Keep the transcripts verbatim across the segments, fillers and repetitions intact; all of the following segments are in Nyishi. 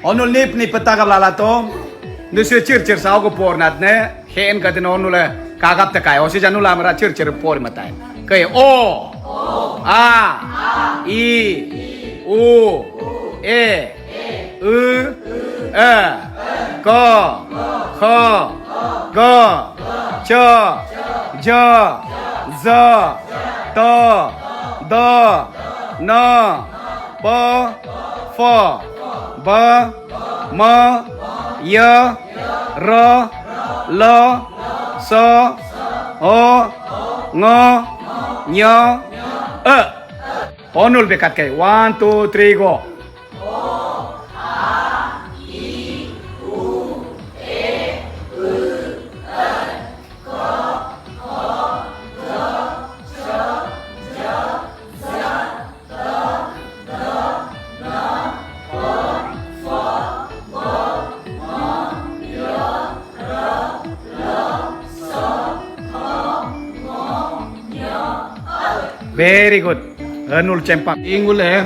Onul nip nip peta kap lala to. Nusui cir cir sao ko por nat ne. Hen ka tin onul kagap tekai. Osi janu lamara cir cir por matai. Kai o. A. I. U. E. U. E. Ko. Ko. Go. Cho. Jo. Zo. To. Do. No. Po. Fo. Bo. Mo. Yo. Ro. Lo. So. O. Ngo. Nyo. E. Onul bekat kai. One, two, three, go. Very good. Anul cempak. Ingul eh.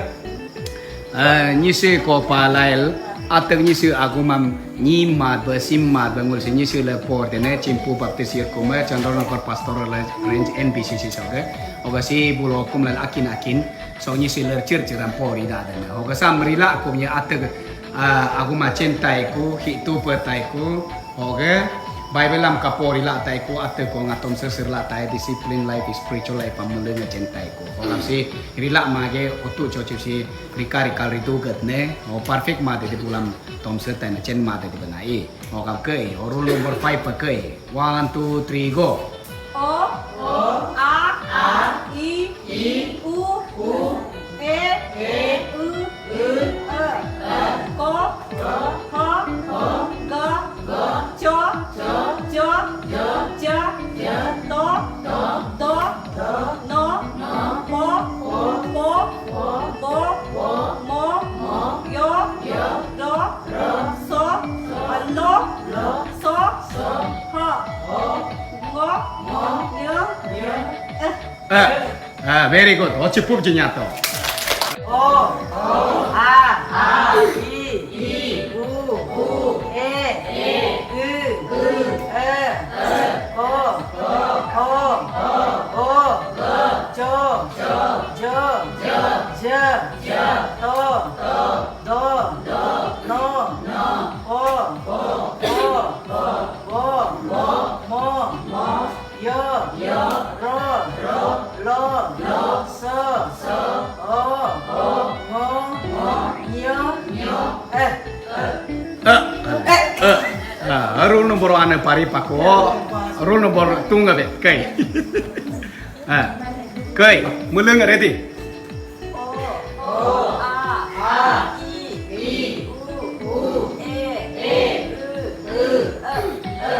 Eh, nyisi ko palail. Atek nyisi agumam nyimat be simmat be ngul si nyisi le por tene Chimpu Baptist Yirkum eh Chandra Nagar Pastoral Range N B C C soge. Oga si bulo kum lal akin akin. So nyisi ler cir ciram por ida dene. Oga sam rila kum nya atek eh, aguma cintai ku hitu petai ku. Oke, Bible lam kapori la tai ku ate ko ngatom sesir la tai discipline life, spiritual life am mele ngejen tai ku. Oke si rila mage otu chochip si rika rika ritu gat ne. O perfect ma de bulam tom se tai na chen ma de benai. Oke ke o rule number five pa ke. One, two, three, go. O, O, A, A, I, I, U, U, E, E, U, U, E, E, Ko, Ko, Ho, Ho, Go, Go, Cho, Cho, Jo, Jo, Ja, Ja, To, To, Do, Do, No, No, Po, Po, Po, Bo, Bo, Mo, Mo, Yo, Yo, Ro, Ro, So, Lo, Lo, So, So, Ho, Ho, Ngo, Ngo, Nyo, Nyo, Eh. Eh, ah, very good. O chipup jinyato. O, O, A, A, I, I, U, U, E, E, U, U, E, E, Ko, Ko, Ho, Ho, Go, Cho, Cho, Jo, Jo, Ja, Ja, To, To, Do, Do, No, No, Po, Po, Po, Po, Bo, Bo, Mo, Mo, Yo, Yo, Ro, Ro, Lo, Lo, So, So, O, O, Ngo, Ngo, Nyo, Nyo, Eh. Eh, eh, eh. Ah, rule number one pari pako. Rule number two ngabe kai. Ah, kai, mulung ready. O, O, A, A, I, I, U, U, E, E, U, U, E, E,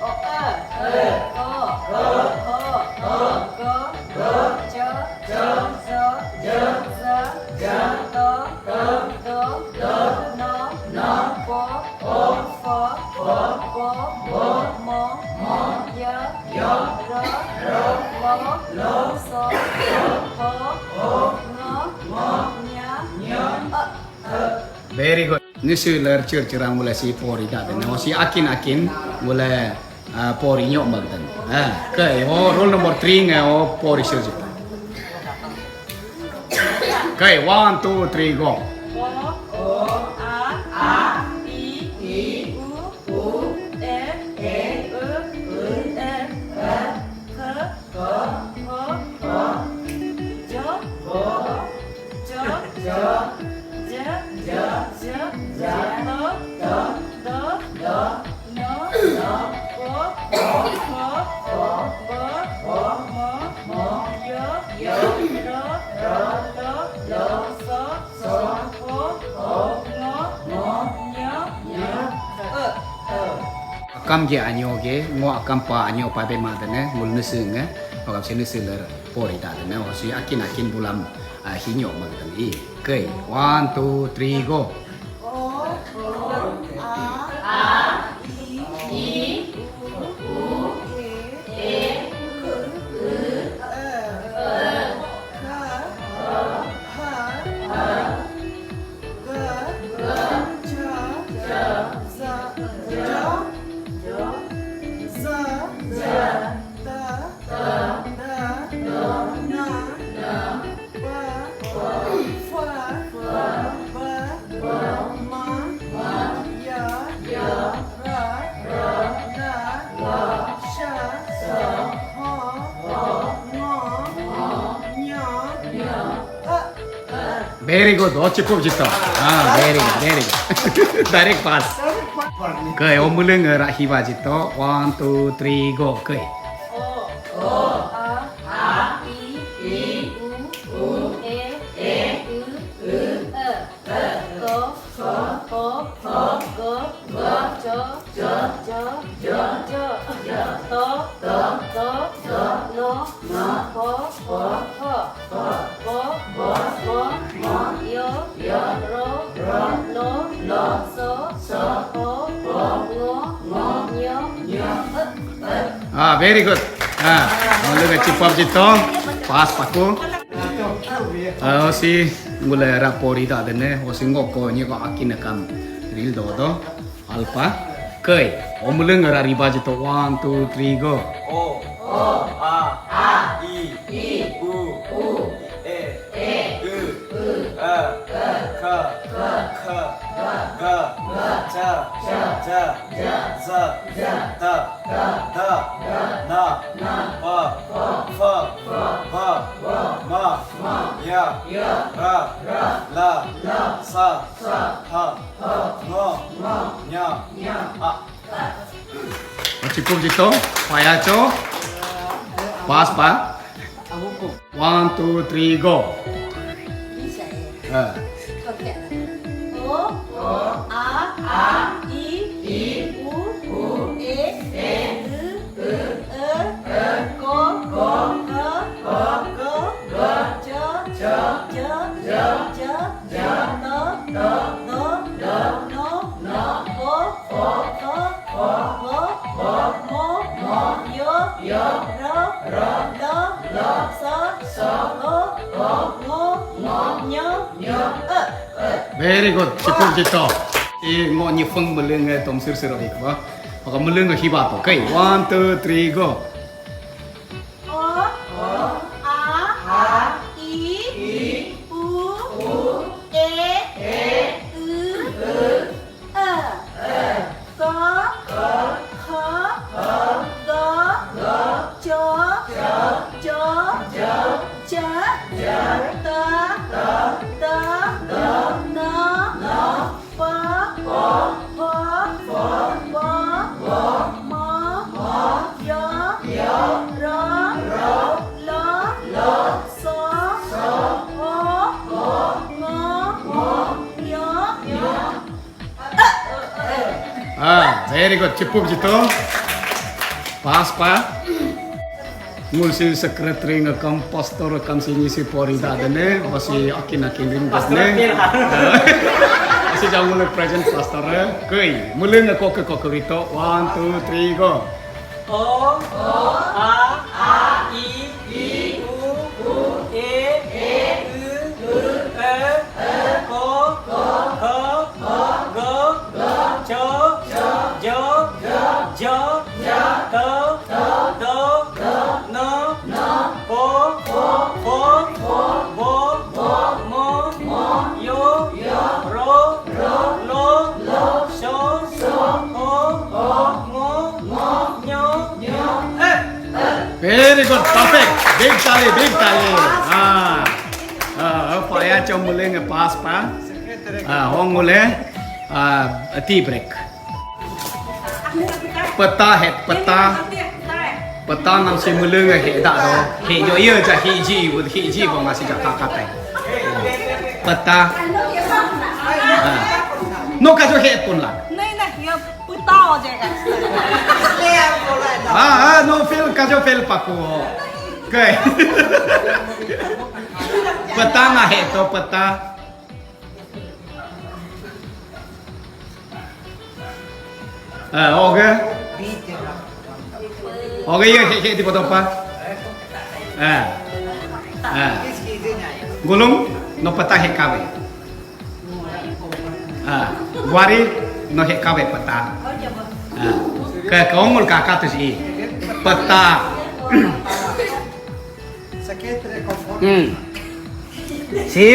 O, E, E, Ko, Ko, Ho, Ho, Go, Go, Jo, Jo, Jo, Jo, Jo, Do, Do, Do, Do, No, No, Po, Po, Fo, Fo, Bo, Bo, Mo, Mo, Yo, Yo, Ro, Ro, Lo, Lo, So, So, Ho, Ho, Ngo, Ngo, Nya, Nya, E. Very good. Nisi ler cir cirang mula si pori da dene. Si akin akin mula ah, pori nyok magdan. Ah, kai, oh, rule number three nge, oh, pori sir jita. Kai, one, two, three, go. O, O, A, A, I, I, U, U, E, E, U, U, E, E, K, K, K, K, Jo, Jo, Jo, Jo, Jo, Jo, Jo, Jo, Do, Do, Do, Do, No, No, Po, Po, Po, Po, Bo, Bo, Mo, Mo, Yo, Yo, Ro, Ro, Lo, Lo, So, So, Ho, Ho, Ngo, Ngo, Nyo, Nyo, E. Akam ge anyo ge, ngo akam pa anyo pa be ma dene, ngul nese nge, pakam se nese ler pori ta dene, o si akin akin bulam, ah, hinyo ma dene i. Kei, one, two, three, go. O, O, A, I, I, U, U, E, E, K, K, H, H, G, G, J, Very good. Oh, cukup jito. Ah, very good, very good. Direct pass. Kei, oh, mulung ra hiba jito. One, two, three, go. Kei. Ah, very good. Ah, mulung cukup jito. Pass paku. Ah, si ngule ra pori da dene, o si ngoko nyi ko akin kam ril do do. Alpa. Kei. O mulung ra riba jito. One, two, three, go. O. O. A. A. I. I. U. U. E. E. U. U. A. A. Ka. Ka. Ka. Ga. Ga. Cha. Cha. Ja. Ja. Za. Za. Da. Da. Na. Na. Pa. Pa. Fa. Fa. Ba. Ba. Ma. Ma. Ya. Ya. Ra. Ra. La. La. Sa. Sa. Ha. Ngo, ngo, nyo, nyo, a. Cukup jito, paya cho. Pass pa. One, two, three, go. Eh. O, o, a, a, i, i, u, u, e, e, u, u, e, e, ko, ko, ko, ko, ko, ko, cho, cho, cho, cho, cho. Very good. Cukup jito. I ngo nyifeng meleng eh tom sir sir ori ko. Maka meleng eh hiba to. Okay, one, two, three, go. O, o, a, a, i, i, u, u, e, e, u, u, e, e, ko, ko, ko, ko, go, go, cho, cho, cho, cho, cha, cha, ta, ta, ta, ta, na, na. Pa, pa, pa, pa, pa, ma, ma, ya, ya, ra, ra, la, la, sa, sa, ha, ha, nga, nga, nya, nya. Ah, very good. Cukup jito. Pass pa. Ngul si secretary nga kam pastor kam si ngisi pori da dene, o si akin akin ring dene. Si jang mulai present pastor, eh. Kei, mulai nga koke koke rito. One, two, three, go. O, o, a, a, i, i, u, u, e, e, u, u, e, e, ko, ko, ko, ko, go, go, cho, cho, jo, jo, jo, jo, to, to, to, to, no, no, no, po, po, po, po, bo, bo, mo, mo, yo, yo, ro, ro, lo, lo, so, so, ho, ho, ngo, ngo, nyo, nyo, e. Very good, perfect. Big tali, big tali. Ah, ah, apa ya cuma mulai ngepas pa? Ah, hong mulai. Ah, tea break. Peta het peta. Peta ngam si mulung het da do. Het jo iya ja het ji, het ji bo ngasi ja kakat eh. Peta. Ah. No kajo het pun la. Nahi, nahi, ya peta ho jayega. Ah, ah, no fail, kajo fail paku. Okay. Peta nga het to peta. Ah, okay. Okay, ya, he, he, di foto pa. Ah. Ah. Gulung, no peta he kabe. Ah, guari, no he kabe peta. Ah. Ke, ke ongol kaka tu si. Peta. Hmm. Si,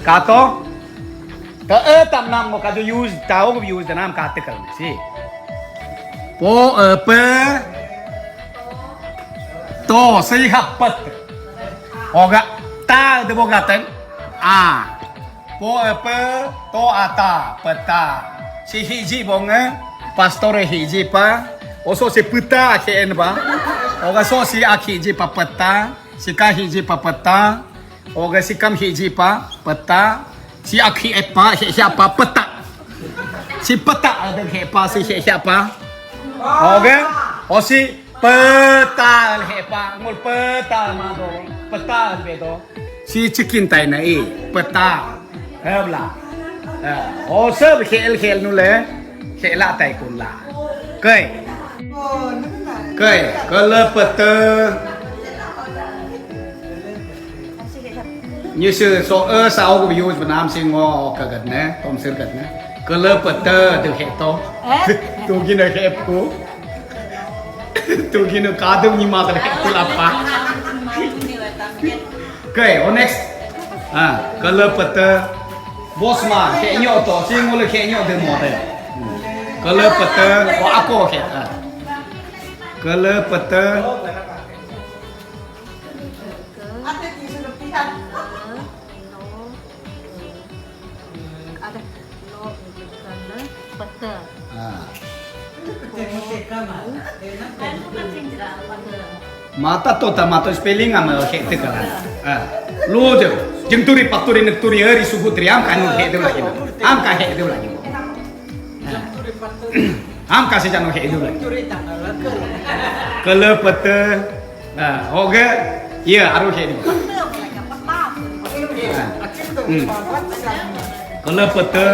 kato. Ka, eh, tam nam mo kajo use, tao ko use da nam kate kal si. Po, eh, pe. To, si hapat. Oga, ta, de boga ten. A. Po apa, to ata, peta. Si hiji bong eh, pastor eh hiji pa. Oso si peta khen ba. Oga so si ak hiji pa peta. Si ka hiji pa peta. Oga si kam hiji pa peta. Si ak hi epa, he he pa peta. Si peta ada he pa, si he he pa. Oga, o si peta he pa, ngul peta ma do. Peta be do. Si chicken tai na i, peta. Hebla. Eh, o sab khel khel nu le, khela tai kun la. Kai. Kai, kala peta. Ni se so e sa o ko use banam sing o ka gat ne, tom sir gat ne. Kala peta de he to. Eh? Tu gina he ko. Tu gina kadung ni ma ka he ko la pa. Okay, oh, next. Ah, kala peta. Boss ma, khe nyo to, si ngule khe nyo de mo de. Kala peta, oh, ako khe. Ah. Kala peta. Ada. Lo, kala peta. Ah. Mata to ta mato spelling ama khek te kala. Ah. Lo je. Jeng turi pak turi nek turi hari suku turi am kanu khek te lagi. Am ka khek te lagi. Ah. Am ka se jano khek te lagi. Kala peta. Ah, oke. Iya, aru khek te. Ah. Hmm. Kala peta.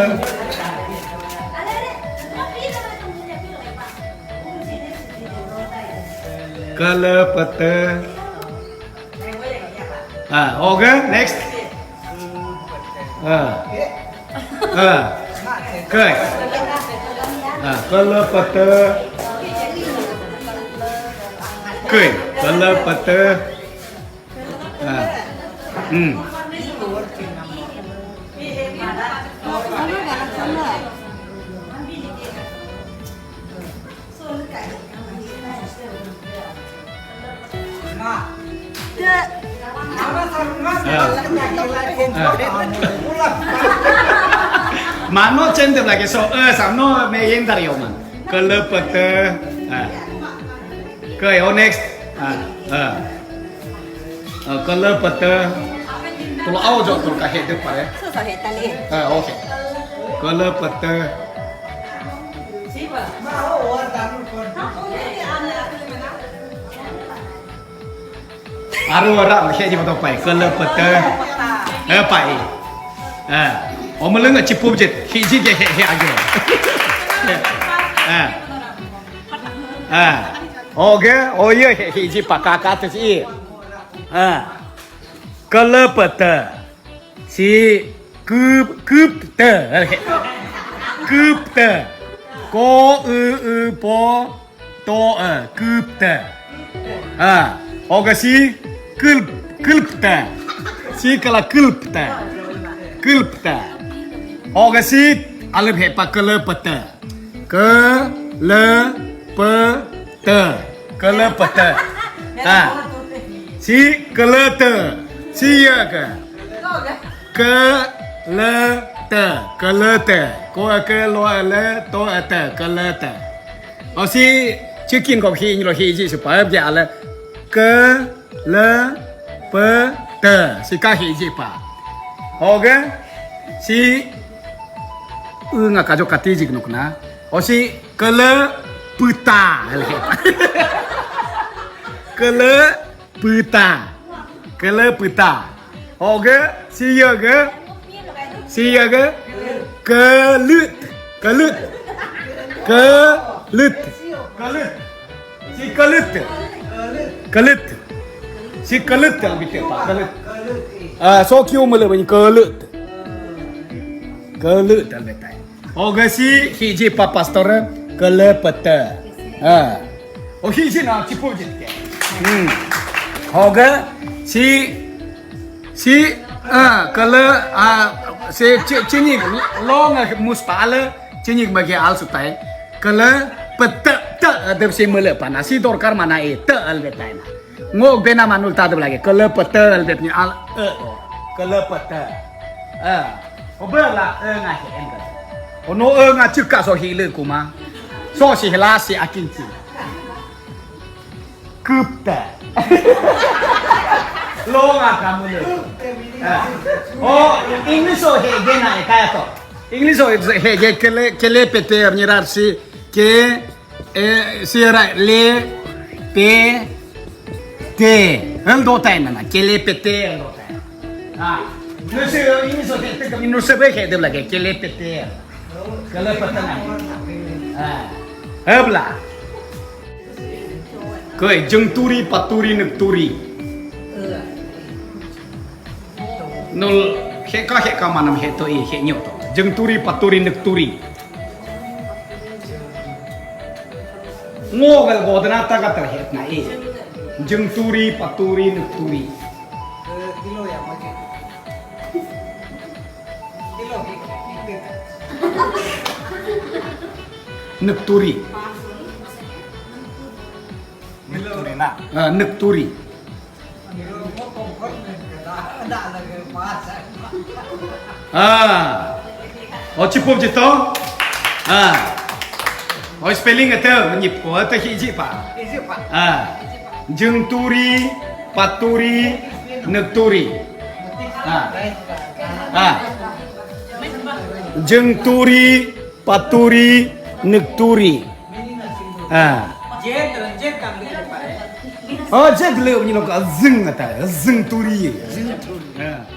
Kala peta. Ah, okay, next. Ah. Ah. Kai. Ah, kala peta. Kai, kala peta. Ah. Hmm. Mano cendem lagi so eh samno me yendar yo man. Kala peta. Ah. Kai, oh, next. Ah, ah. Ah, kala peta. Tolo au jo tolo ka he de pare. So so he tali. Ah, okay. Kala peta. Aru ara he ji to pai. Kala peta. Eh, pai. Eh, omeleng chipup jet. Hiji ge he he ajo. Eh. Ah. Oke, oh iya, hi- hiji pakaka tu si. Ah. Kala peta. Si kup kup te. Kup te. Ko u u po to e kup te. Ah. Oke si kulp kulp te. Si kala kulp te. Kulp te. Oke si alif hepa kala peta. Ke le pe te. Ke le pe te. Ha. Si ke le te. Si ya ke. Ke le te. Ke le te. Ko ke lo le to te. Ke le te. O si chicken ko hi lo hi ji su pa ya le. Ke le pe te. Si ka hi ji pa. Oke. Si u nga kajo kati jik nuk na. O si kele peta. Kele peta. Kele peta. Oke, si ya ke? Si ya ke? Kelut. Kelut. Kelut. Kelut. Si kelut. Kelut. Si kelut yang kita pak kelut. Ah, so kyu mele bani kelut. Kelut dan betai. Oga si hiji pa pastor kele pete. Ah. Oh hiji na cipu jit ke. Hmm. Oga si si ah kele ah si ci- cini long muspa ale cini bagi al sutai kele pete te ada si mele pana si dorkar mana e te al betai na. Ngo bena manul ta de lagi kele pete al bet ni al e o. Kele pete. Ah. Bela enga he enga. Ono enga chuka so hile kuma. So si hela si akin si. Kupta. Lo nga kamu le. Eh. Oh, English so he ge na e kaya to. English so he ge kele kele pete nyirar si ke Eh, sira le pe te. Hel do tai na, kele pe te hel do tai. Ah. Nuse ini so te te nuse be ke de lagi kele pe te. Kele pe te na. Ah. Hebla. Koi jengturi paturi nekturi. Nul heka heka manam heto i he nyoto. Jengturi paturi nekturi. Ngogal godana taga terhet na e. Jengturi, paturi, nekturi. Nekturi. Nekturi na. Ah, nekturi. Ah. Oh, cukup je to? Ah. Oh, spelling itu nyip ko atau hiji pa? Ah. Jengturi, paturi, nekturi. Ah. Ah. Jengturi, paturi, nekturi. Ah. Oh, je dulu ni lo ka zeng ata, zeng turi. Zeng turi. Ah.